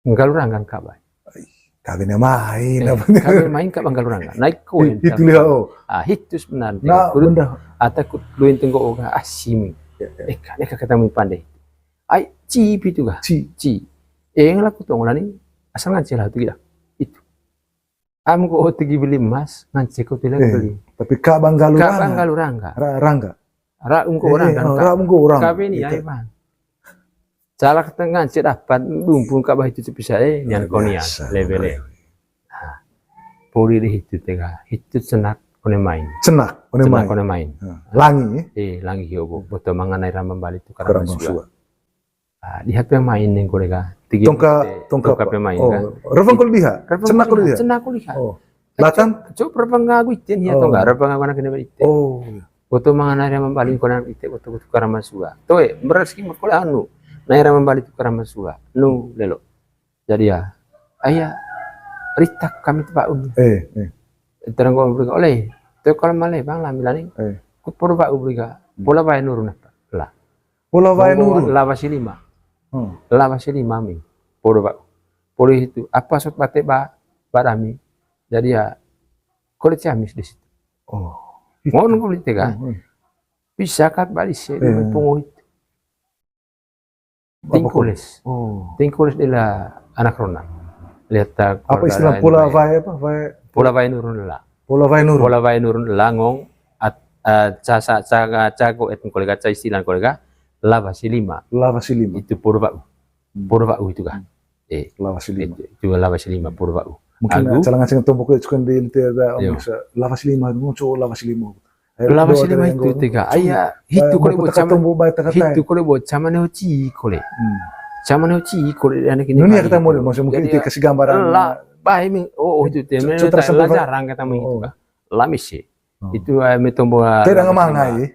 Nggaluranggan kaba. Ai, kawin main, eh, apa nih? Kawin main kaba nggaluranggan. Naik koin. Itu lihat, oh. Ah, hitu sebenarnya. Nah, benda. Ata kut luin tenggo oga asimi. Ya, ya. Eh, kak, eh, kak, kata mi pandai. Ai, ci pitu ga. Ci. Ci. Eh, yang laku tong lani asal ngancel lah tu gila. Itu. Am ko tegi beli emas, ngancel ko tu beli. Tapi kaba nggalurangga. Kaba nggalurangga. Ra-, rangga. Ra ungko orang kan. Ra ungko orang. Kawin ya, Ivan. Salah tengah cek dapat dumpung kaba hitu cepisa, eh, nian konian, lebele. Poli de hitu tega, hitu senak, one main. Cenak, one main. Cenak one main. Langi, eh? Eh, langi hio bo. Boto manga nai ramba mbali tu karamba sua. Ah, diha pe main ning kole ga. Tongka, tongka pe main ga. Reveng kole diha. Cenak kole diha. Cenak kole diha. Latan? Cuk, reveng agu ite nia tongka, reveng agu anak kena ite. Oh, iya. Boto manga nai ramba mbali kole anak ite, boto boto karamba sua. Toe, beras ki kole anu. Nai ramba mbali tu karamba sua. Nu lelo. Jadi ya, aya ritak kami tu bau. Eh, eh. Terang kau beri oleh. Tu kalau malai bang lah milaning. Eh. Ku podo bau beri ga. Pola wae nurun apa? Lah. Pola wae nurun. Lawa silima. Hmm. Lawa silima mi. Podo bau. Podo itu. Apa sot bate ba, ba dami. Jadi ya, kole ciamis di situ. Oh. Ngon kole tega. Hmm, hmm. Bisa kat balik sih, pungut itu. Tingkulis. Oh. Tingkulis dela anak rona. Lihat tak apa istilah pola wae apa? Wae. Pola wae nurun la. Pola wae nurun. Pola wae nurun la ngong at, eh, ca, sa, ca, cago et kolega, ca istilah kolega, lawa silima. Lawa silima. Itu podo wau. Hmm. Podo wau itu kah? Hmm. Eh. Lawa silima. Itu, itu lawa silima, podo wau. Mungkin agu. Calanga-calanga tombok itu kan di inti ada, lawa silima, muncul lawa silima. Lawa silima itu tega. Aya, hitu kole bo cama, hitu kole bo cama neo ci kole. Hmm. Cama neo ci kole anak ini. Nuni kata mau, maksudnya mungkin itu kasih gambaran. La, bah, ini, oh, oh, itu teh. Jarang kata mau itu kah? Lamis sih. Oh. Itu, eh, metombo, tidak ngemang ai.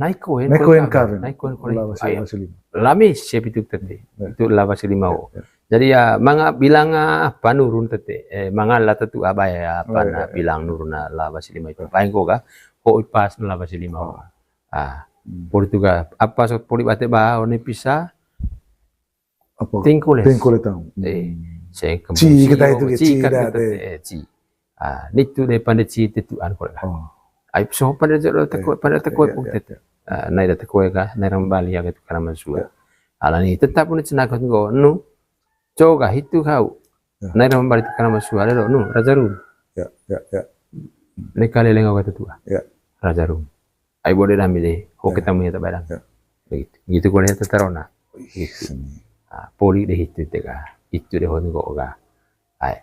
Naik koen, naik koen kawin. Naik koen kole. Lawa silima. Lamis sih itu tete. Ya. Itu lawa silima. Ya, ya. Jadi ya, manga bilang, ah, apa nurun tete, eh, manga la tetu apa ya, apa na bilang nurun na lawa silima itu. Paling ko ga, ko ipas na lawa silima. Oh. Ah, poli tu ga, apa so poli bate ba, one pisa, tingkulis. Tingkulis tau. Eh, ci kita itu, ci kita itu, eh, ci. Ah, nitu de pande ci tetuan kole. Oh. Ai so pande jodo teko, pande teko pung tete. Ah, nai da teko ka, nai ramba mbali ya gitu karamba sua. Alani tetap ni cenak nggo nu. Coga hitu kau. Nai ramba mbali tu karamba sua, lelo nu, Raja Rum. Ya, ya, ya. Neka leleng kau kata tua. Ya. Raja Rum. Ai bode dami de, ho keta mui ta badang. Ya. Begitu. Gitu kole tata rona. Gitu. Ah, poli de hitu tega. Itu de hon nggo ga. Ai.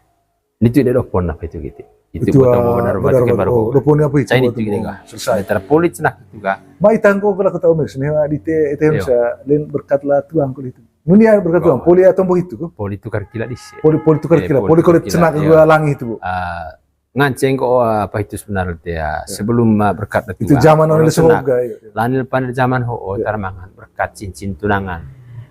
Nitu de dopon apa itu gitu. Itu buat kamu benar batu kembar ho. Dopon apa itu? Saya nitu de ga. Selesai. Antara poli cenak itu ga. Mai tangko kala kota Omes nih, di te, te sa len berkat la tuang kali itu. Nuni ya berkat tuang, poli atau boh itu ko. Poli tukar kila di se. Poli, poli tukar kila, poli kole cenak gua langi itu, Bu. Ah, nganceng ko, ah, apa itu sebenarnya ya. Sebelum, ah, berkat itu. Itu zaman oleh semoga ya. Lanil panil zaman ho, oh, tarmangan berkat cincin tunangan.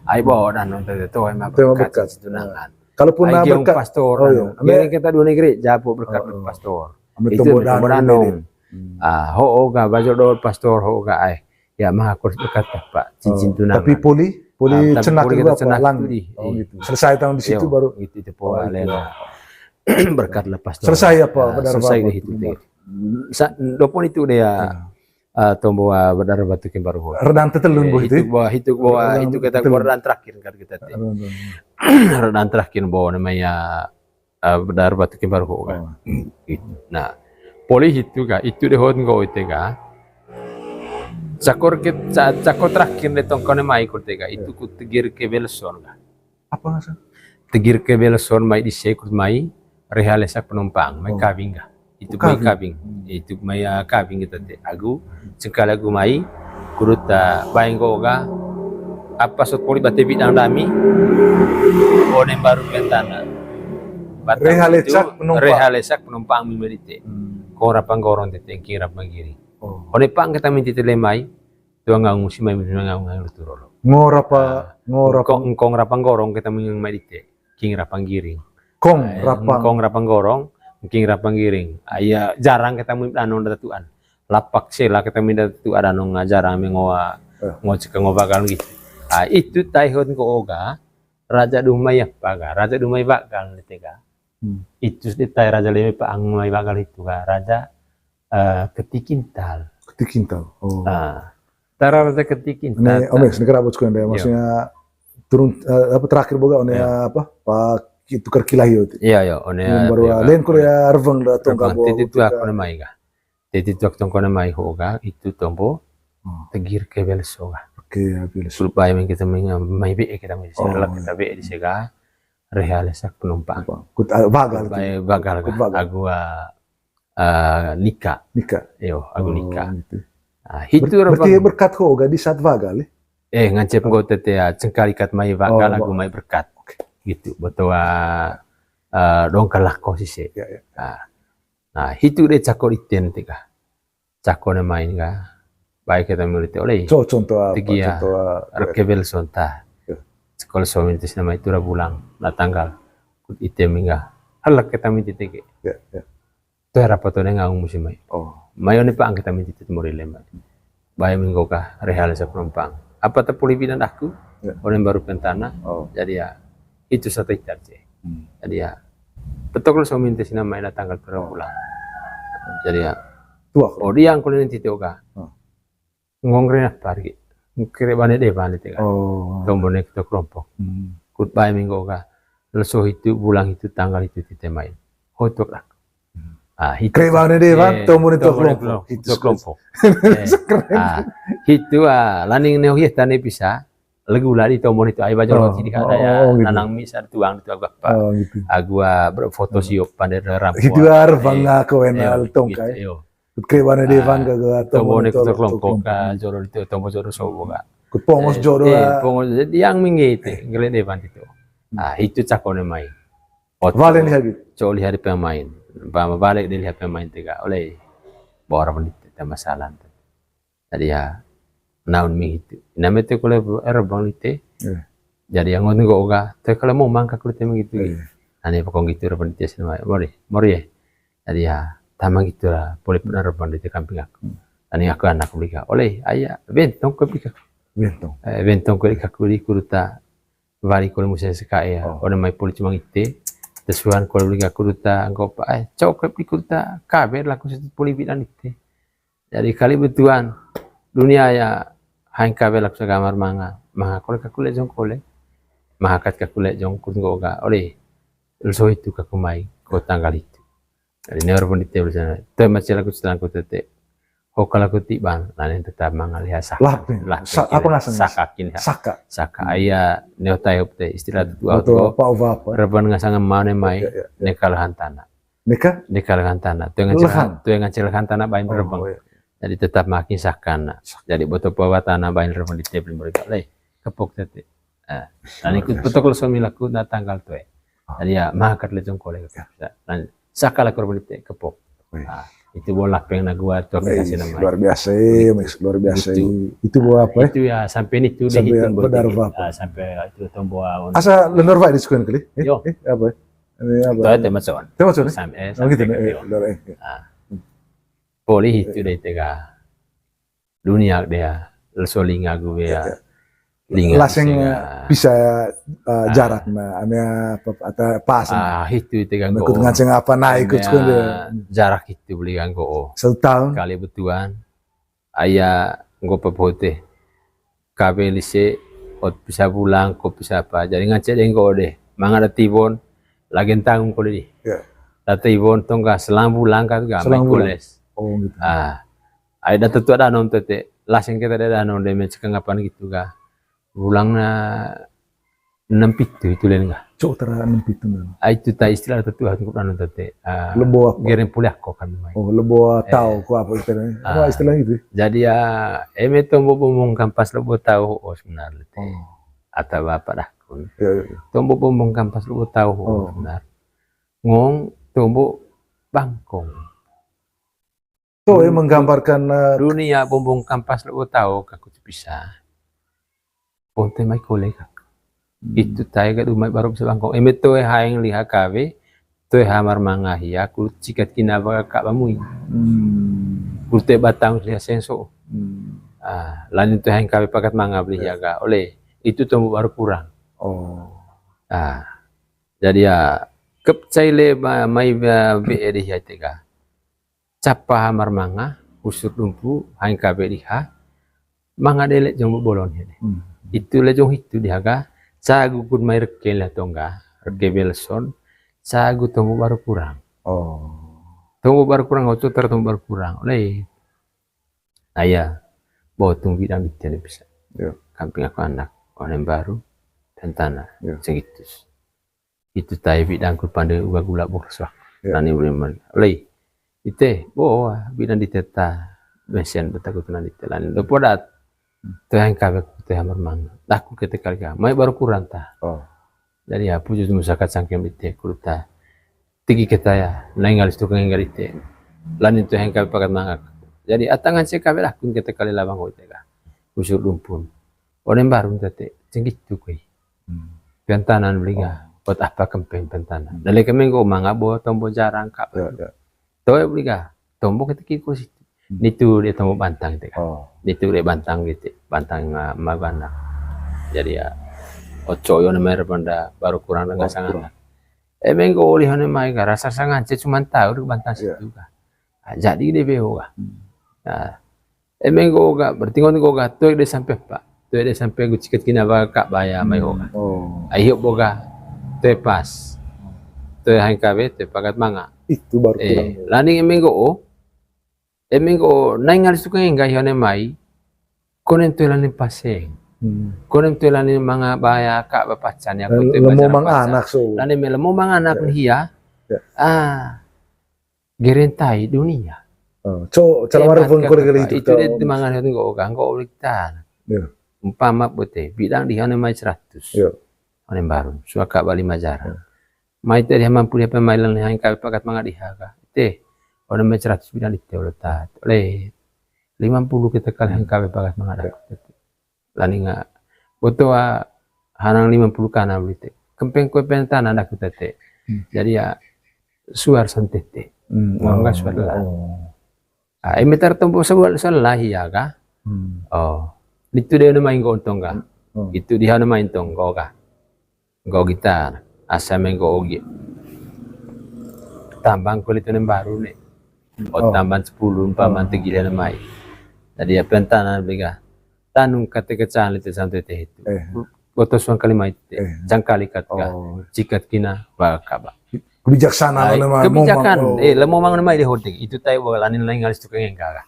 Ai bo dan nonton itu emang berkat cincin tunangan. Kalaupun na berkat pastor, oh, iya. Biar kita dua negeri, japo berkat pastor. Itu berkat danong. Ah, ho ga bajo do pastor ho ga ai. Ya, maha kurs berkat apa? Cincin tunangan. Tapi poli, poli cenak itu apa? Lang. Oh, gitu. Selesai tahun di situ baru. Gitu, itu pola lena. Berkat lepas. Selesai apa? Selesai itu. Dopon itu dia. Ah, tombo, ah, berdarah batu kembar ho. Redan tetelun bo itu. Itu bo, itu bo, itu kita redan terakhir kan kita. Redan terakhir bo namanya, ah, berdarah batu kembar ho kan. Gitu. Nah, poli itu ga, itu de hot nggo itu ga. Cakor ke, cakor terakhir de tongkone mai ko tega, itu ku tegir ke Belson ga. Apa nggak salah? Tegir ke Belson mai di sekut mai, reha lesak penumpang, mai kawing ga. Itu mai kawing. Itu mai, ah, kawing kita te. Agu, cengkal agu mai, kudut, ah, baeng ko ga, apa sot poli bate bidang dami, onem baru pentana. Reha lesak penumpang. Reha lesak penumpang mi medite. Kong rapang gorong te tengking rapang giri. One pang kita minti te lemai, Tuang ngangu si mai, mai ngangu ngangu tu rolo. Ngorapa, ngorapa. Engkong, engkong rapa nggorong kita mengang mai dite. King rapa nggiring. Kong rapa. Engkong rapa nggorong, king rapa nggiring. Aya jarang kita mui danong data tuan. Lapak sela kita mui data tuan danong, ah, jarang mengoa, ngoce ke ngobagal gitu. Ah, itu taihon ko oga, raja dumai apa ga, raja dumai bagal dite ga. Itu dite raja leme pa ang mai bagal itu ga, raja eh, Keti Kintal. Keti Kintal. Oh. Ah, tara raja Keti Kintal. Ini, Omes, ini kerabut sekolah deh. Maksudnya turun, eh, apa terakhir boga one apa? Pak tukar kilah itu. Iya, iya, one baru lain kuliah arveng da tongka bo. Titi tuak kone mai ga. Titi tuak tongkone mai ho ga, itu tombo. Tegir ke Belso ga. Oke, ya, Belso. Sulupai main kita main, mai be kita main. Kita be di sega. Reha lesak penumpang. Kut, ah, bagal. Bagal. Kut bagal. Agua eh, nika. Nika. Iyo, agu nika. Gitu. Ah, hitu berarti berkat ho ga di saat wagal, eh? Eh, ngancep nggo tete ya, cengkalikat mai wagal agu mai berkat. Gitu, boto, ah, eh, dongkalako sise. Ya, ya. Ah. Nah, hitu de cako diten tega. Cako ne main ga. Baik kita murid oleh. Co-, contoh apa? Tegi ya, contoh apa? Reke Belson ta. Ya. Sekolah suami itu nama itu ra bulang, na tanggal. Kut ite mingga. Halak kita minti tege. Ya, ya. Tuh rapat tuh ngaung musim mai. Oh. Mayo ne pang kita minti itu mori lema. Baik minggu kah rehal sa penumpang. Apa tepuli bidan aku? Ya. Orang baru pentana. Oh. Jadi ya, itu satu itar, ce. Hmm. Jadi ya, petok lu suami itu sina mai na tanggal pira bulang. Jadi ya, tuak. Oh, dia yang kuliah nanti tuh kah? Oh. Ngongre apa lagi? Kere bane de bane tega. Oh. Tombo ne ketua kelompok. Hmm. Kut bae minggu ga. Leso hitu, bulang hitu, tanggal hitu tite main. Hotok dak. Hmm. Ah, hitu. Kere bane de ban, eh, tombo ne ketua kelompok. Hitu ketua kelompok. Eh, keren. Ah, hitu, ah, laning neo hiya tane bisa. Legu lari tombo ne itu ai bajo roti di kada ya. Oh, gitu. Nanang mi sa tuang itu agu apa. Oh, gitu. Agu, ah, berfoto siop pande rampo. Hitu ar bangga ko enal tongkai. Gitu, yo. Kut kere bane de ban ga, ga tombo ne ketua kelompok, ah, joro itu tombo joro sobo ga. Kut pongos joro, eh, pongos yang mingge itu, ngele de ban itu. Ah, itu cako ne mai. Bale ni hagi. Co liha di pemain. Ba, bale de liha pemain tega. Oleh bora bendit te masalah. Jadi ya, naun mi itu. Name te kole, eh, rebang lite. Iya. Jadi yang ngon nggo ga, te kalau mau mangkak lite begitu. Iya. Ani pokok gitu rebang lite sini, mori, mori ya. Jadi ya, tamang gitu lah, boleh pernah rebang lite kamping aku. Hmm. Ani aku anak beli ga. Oleh, ayah, bentong ke beli aku. Bentong. Eh, bentong ke beli aku di kuruta. Wari kole musim seka ya. Oh. Kole mai poli cuma ite. Tesuan kole beli aku kuruta, nggo pa, eh, cok ke beli kuruta. Kabe laku situ poli bidan ite. Jadi kali betuan, dunia ya haeng kawe laku saga mar manga, manga kole kakule jong kole, manga kat kakule jong kut nggo ga, oleh, leso itu kaku mai, ko tanggal itu. Jadi neo pun di table sana, te mace laku setelah ku tete, ho kala ku tiban, lain tetap manga liha saka. Lap, ya. Lap, sa-, apa ngasang? Saka kin, ha. Saka. Saka, hmm. Aya, neo tayop te, istilah tu, betul, apa, apa? Reban ngasang mau ne mai, ya, ya, ya. Ne kalahan tanah. Neka? Neka lengan tanah. Tuengan cil-, tuengan cil lengan tanah bain rebeng. Oh, iya. Jadi tetap makin sakan. Jadi boto pawa tanah bain rebeng di tebel mereka. Leh, kepok tete. Ah, dan ikut betok lo suami laku na tanggal tue. Jadi ya, makat le jongkol ya. Dan sakala kurban di kepok. Wih. Ah, itu bola peng na gua tuh kasih nama. Luar biasa, ya, Mas. Luar biasa. Itu. Itu bawa apa, ya? Itu ya, sampai itu sampai dihitung benar berarti. Apa? Ah, sampai itu tombol. Asa lenor, Pak, di sekolah kali? Eh, yo. Eh, apa? Ini apa? Itu tema cuan. Tema cuan, eh? Sam-, eh, oh, gitu, sampai eh, ke eh, dia. Udah, eh, eh. Ah. Poli itu deh tega. Dunia dia, leso linga gue ya. Ya, ya. Linga laseng bisa, eh, jarak na, ame apa, ata pas na. Ah, itu tega. Ikut ngaceng apa na ikut sekolah dia. Jarak itu beli ganggu. Oh. Satu tahun. Kali betuan. Aya nggo pepote. Kabe lise, ot pisa bulang, ko pisa apa. Jadi ngance deh nggo deh. Manga da tibon, lagen tanggung ko deh. Ya. Da tibon tong ga selang bulang ka ga, selang bulan. Koles. Oh, gitu. Ah. Ai da tetua danom tete. Laseng kita da danom deh, mencekang apaan gitu ga. Bulang na enem pitu itu len ga. Cok tera enem pitu len. Ah, itu ta istilah tu Tuhan ku anu tete. Ah, lebo apa? Gereng pulih aku kan mai. Oh, lebo tau ko apa istilahnya? Apa istilahnya itu? Jadi ya, eme tombo bombong kampas lebo tau, oh, sebenarnya tete. Oh. Atau apa dah kun. Ya, ya, ya. Tombo bombong kampas lebo tau, oh, sebenarnya. Ngong tombo bangkong. Tuh, eh, menggambarkan, eh, dunia bombong kampas lo tau kaku tu bisa. Ponte mai kole kaku. Hmm. Itu tai ga dumai baru bisa bangkong. Eme toe haeng liha kawe, toe hamar mangahi aku cikat kina baka ka bamui. Hmm. Kurte batang liha senso. Hmm. Ah, lain toe haeng kawe pakat manga beli ya ga. Oleh itu tombo baru kurang. Oh. Ah. Jadi ya kep caile ma-, mai ba be ede ya tega. Capa hamar manga, husur dumpu, haeng kabe diha, manga dele jong bolon hene. Hmm. Itu le jong hitu diha ga, cagu kun mai reke lah tongga, reke Belson, cagu tombo baru kurang. Oh. Tombo baru kurang, oco ter tombo baru kurang. Oleh, aya, botung bidang di tele bisa. Ya. Kamping aku anak, onem baru, dan tanah, ya. Segitus. Itu tai bidang ku pande uga gula borswa. Ya. Nani boleh mari. Lei. Ite, bo, bidang dite ta, mesen betaku tunan dite lan. Dopo dat, toe hangkawe, toe hamar mang. Daku kete kali ka, mai baru kurang ta. Oh. Jadi ya, puji musa kacangkem dite, kuruta. Tigi keta ya, naing alis tukang enggal ite. Lanin toe hangkawe pakat mangak. Jadi, atangan se kawe dakun kete kali lawang ho ite ka. Kusur dumpun. One mbarun tete, cenggitu kui. Hmm. Pentanan beli ga, oh, buat apa kempeng pentanan. Hmm. Dale kemeng go manga bo tombo jarang ka. Ya, ya. Toe beli ga, tombo kete kiko situ. Hmm. Nitu dia tombo bantang itu kan. Oh. Nitu dia bantang gitu, bantang, ah, magana. Jadi ya, oco yo namanya panda baru kurang dengan sangat. Emeng go oli hane mai ga, rasa sangat, cuman tahu di bantang situ ga. Ah, jadi dia beho ga. Hmm. Nah, emeng go ga, berarti ngon go ga, toe de sampe pa. Toe de sampe gu ciket kina ba ka baya mai ho ga. Oh. Ai hiop bo ga, toe pas. Toe hangkawe, toe pakat manga. Itu baru kurang. Eh, laning emeng go, oh. Emeng go, naing alis tukang enggal hane mai. Konen toe laning paseng. Hmm. Konen toe laning manga baya ka ba pacan ya, konen toe lemo mang anak so. Laning me lemo mang anak hia. Ya. Ah. Gerentai dunia. Oh, co, cala waru pun kole kali itu. Itu de mangan hati go ga, go ulik tan. Ya. Umpama bote, bidang di hane mai seratus. Ya. Hane mbarun, suaka ba lima jara. Ya. Mai te dia mampu dia pemailan hangkawe pakat manga diha ga. Te, hane mai seratus bidang di te ole ta. Ole lima puluh kete kali hangkawe pakat manga daku. Laning ga, boto, ah, hanang lima puluh kana beli te. Kempeng kue pentanan daku tete. Hmm. Jadi ya, suar santete. Hmm. Ngam ga suar lah. Oh. Ah, eme tar tombo suar, suar lah ya ga. Hmm. Oh. Itu dia nama ingko untong ga. Hmm. Itu dia nama intong go ga. Nggo gita, asa menggo ogi. Tambang kulit ne mbaru ne. O, oh, tambang sepuluh, umpama, oh, tegile ne mai. Jadi ya pentanan beli ga. Tanung kate kecan lite santai te itu. Eh. Boto suang kali mai te. Eh. Jangkali kat ga. Oh. Cikat kina, ba kaba. Kebijaksanaan. Ai, ne ma-, kebijakan, momang, oh. Eh, lemo mang ne mai di hoting. Itu tai bo lanin lain ngalis tukang engka ga.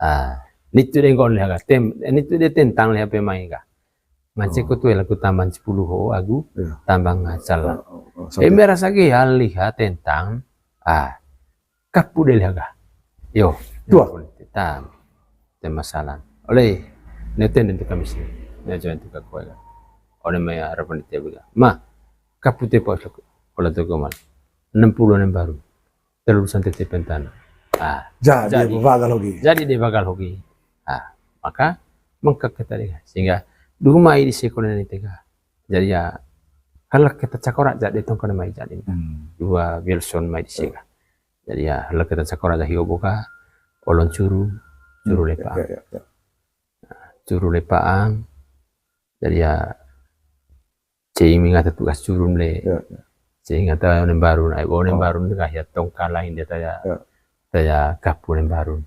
Ah, nitu de nggon le ga. Tem-, nitu de tentang le hape mai ga. Ngance ko tuel aku tambang sepuluh ho agu, iya, tambang ngacal. Oh, oh, oh, sampai. Eme rasa ge hal liha tentang, ah, kapu de liha ga. Yo, tua. Tam, te masalah. Ole, neten den tu kami sini. Ne join tu ka koe ga. Ole me harapan di te ga. Ma, kapu te pos aku. Ola tu ko mal. Enam puluh enam baru. Telu santete pentanan. Ah, jadi, jadi, bagal hogi. Jadi dia bagal hogi. Ah, maka mengkek kita dia. Sehingga dua mai di sekolah ni tega. Jadi ya, halak kita cakora jadi tongkon mai jadi. Hmm. Dua Wilson mai di sehingga. Jadi ya, halak kita cakora jadi hioboka, olon curu, curu, hmm, lepa. Ya, ya, ya. Curu lepaang. Jadi ya, cing mi ngata tugas curun le. Ya, ya. Cing ngata onem barun, ai onem barun ka ya tongka lain dia taya, ya, taya kapu onem barun.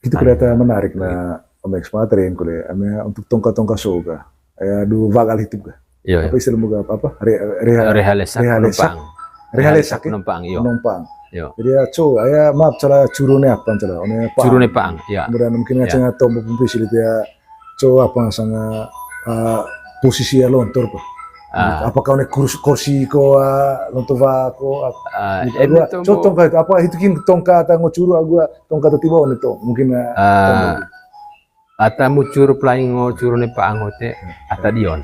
Itu kelihatan menarik na, Om Eks, materi yang kule. Ame untuk tongka-tongka soga. Ya, du vagal hitu ga. Iya, iya. Apa istilah muga apa? Re-, reha-, reha lesak, reha lesak penumpang. Reha lesak, ya? Penumpang, iya. Penumpang. Iya. Jadi ya, co, ya, maaf, cala curune apa, cala? One paang. Curune paang, iya. Kemudian mungkin, iya, ngaceng atau mau pempisil itu ya, co apa sanga, eh, posisi ya lontor, Pak. Ah. Apakah one kursi, kursi ko, eh, lontor va ko, ap-, ah, gitu. Eme agu, tombo, co tongka itu, apa itu kin tongka ata ngo curu agu, tongka tiba one to, mungkin, eh, ah, tombo. Ata mu curu pelaing ngo curu ne paang ho te, ata dion.